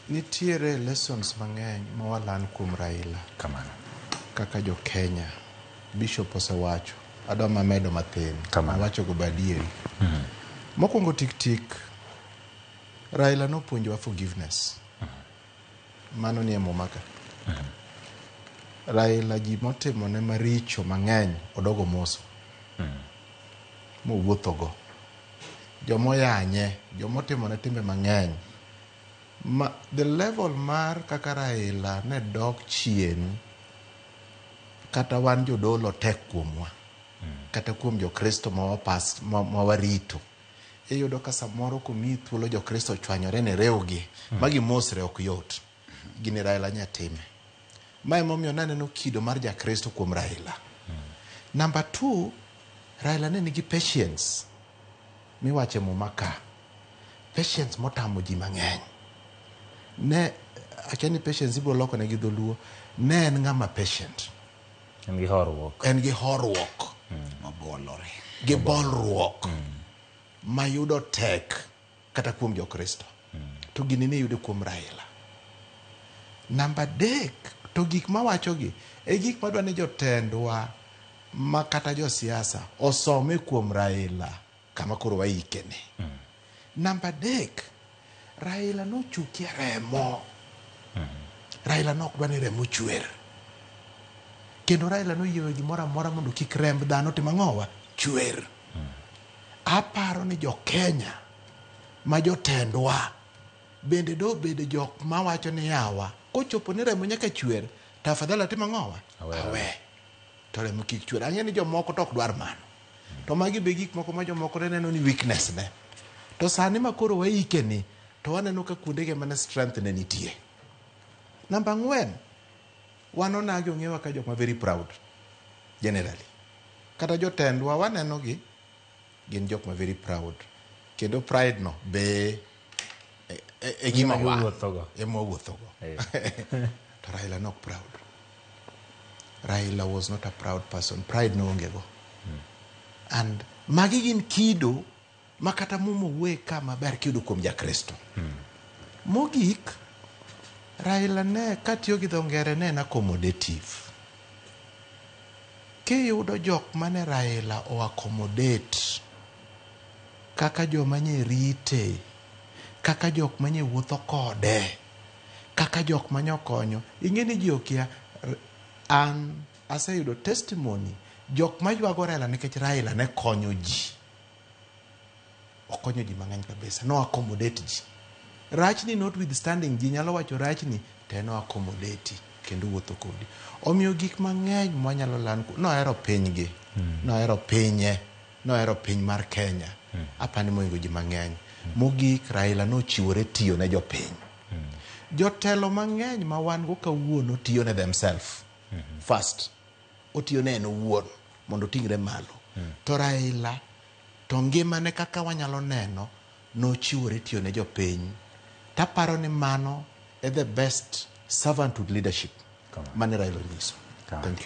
Nitiere lessons mang'eny ma walearn kuom Raila. Kamano. Kaka jo Kenya. Bishop osewacho. Adwa mamedo mathin. Kamano. Awacho go badieri. Mokwongo tik tik, Raila nopuonjowa forgiveness. Mano nie Muma ka. Raila ji motimone maricho mang'eny odogo moso. Mowuothogo. Jomoyanye, jomotimone timbe mang'eny. Ma, the level mar kaka Raila ne dok chien kata wan jodolo tek kuomwa. Kata kuom jokristo ma warito. Iyudo ka samoro komiyi thuolo jokristo chwanyore ne riwgi ma gimosre ok yot. Gini Raila nya time. Ma emomiyo naneno kido mar jakristo kuom Raila. Number 2, Raila ne nigi patience miwacho e Muma ka. Patience motamo ji mang'eny. Ne akia ni patience ibiro loko ne gi dholuo. Ne en ng'ama patient. En gi horuok. En gi horuok. Mabolore. Gi bolruok. Mayudo tek kata kuom jokristo. To gini ne yude kuom Raila. Namba 3, to gik mawachogi e gik madwa ni jotendwa ma kata josiasa osome kuom Raila kama koro waikene. Namba 3, Raila nochukie remo. Raila nok dwa ni remo chwer. Kendo Raila noyiewe gimoro amora mondo kik remb dhano tim ang'owa? Chwer. Aparo ni jo Kenya ma jotendwa bende do bedo jok mawacho ni yawa kochopo ni remo nyaka chwer to afadhali atim ang'owa? Awe. To remo kik chwer. Ang'e ni jomoko to ok dwar mano. To magi be gik moko ma jomoko ne neno ni weakness ne. To sani ma koro waike ni to waneno ka kuondege mane strength ne nitie. Namba 4, wan onagi ong'ewa ka jok ma very proud generally. Kata jotendwa waneno gi gin jok ma very proud. Kendo pride no be e gima Ema wan. giwuothogo. Ema wawuothogo. To Raila nok proud. Raila was not a proud person. Pride no onge go. And magi gin kido ma kata Muma wuoye ka maber kiyudo kuom Jakristo. Mogik, Raila ne katiyo gi dho ngere ne en accommodative. Kiyudo jok mane Raila o accommodate kaka joma nye rite, kaka jok manye wuotho kode, kaka jok manye okonyo, ing'e ni ji okia, an aseyudo testimony jok maywago Raila nikech Raila ne konyo ji. Okonyo ji mang'eny kabisa. No accommodate ji. Rachni notwithstanding ji nyalo wacho rachni to en o accommodate kendo wuotho kodi. Omiyo gik mang'eny mwanyalo learn nohero pinygi, nohero pinye, nohero piny mar Kenya. Apani mohingo ji mang'eny. Mogik Raila nochiwore tiyo ne jopiny. Jotelo mang'eny ma wan go kawuono tiyo ne themselves. First, otiyo ne en owuon mondo oting're malo. To Raila to ngimane kaka wanyalo neno nochiwore tiyo ne jopiny. Taparo ni mano e the best servanthood leadership mane Raila onyiso. Thank you.